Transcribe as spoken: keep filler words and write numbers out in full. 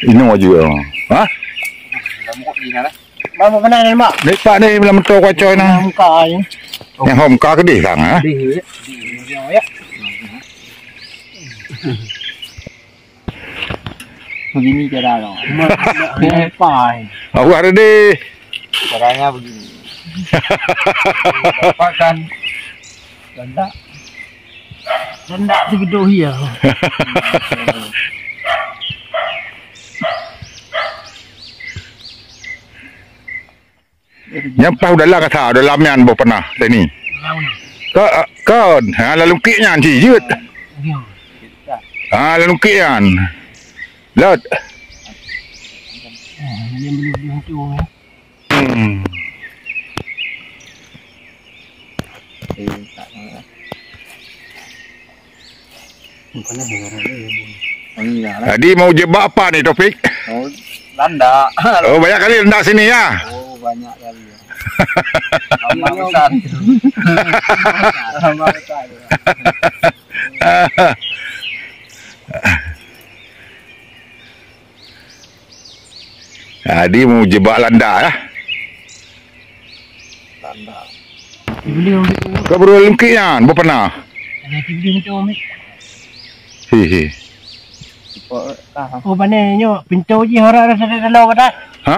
Inoe jeuet. Ha? Mak, mak, mana ni, Mak? Ni, Pak, ni, lam moto kuacoe na. Muka ni. Nyang hom ka keudeh sang, ha? Deh, ya. Deh, ya. Begini cara lo. Mak, mak, mak, pai. Awak ready. Caranya begini. Bapak kan rendak. Rendak segitu ya. Nyan paih u dalam kata, u dalam nyan boh panah tadi. Ka, ka, ha, lam lungkik nyan cit jeuet. Ha, lam lungkik nyan. Lot. Hmm. Jadi mau jebak apa ni, Taufik? Oh, landak. Oh, banyak kali landak sini ya? Oh, banyak kali ya. Lama besar. Lama besar. Jadi mau jebak landak ya. Landak. Ka beureueh lungkik nyan, boh panah. Ada tiga macam ni. Hi, hi. Oh, pandai nyoe, pintoe jih orang rasa dalam kata. Ha?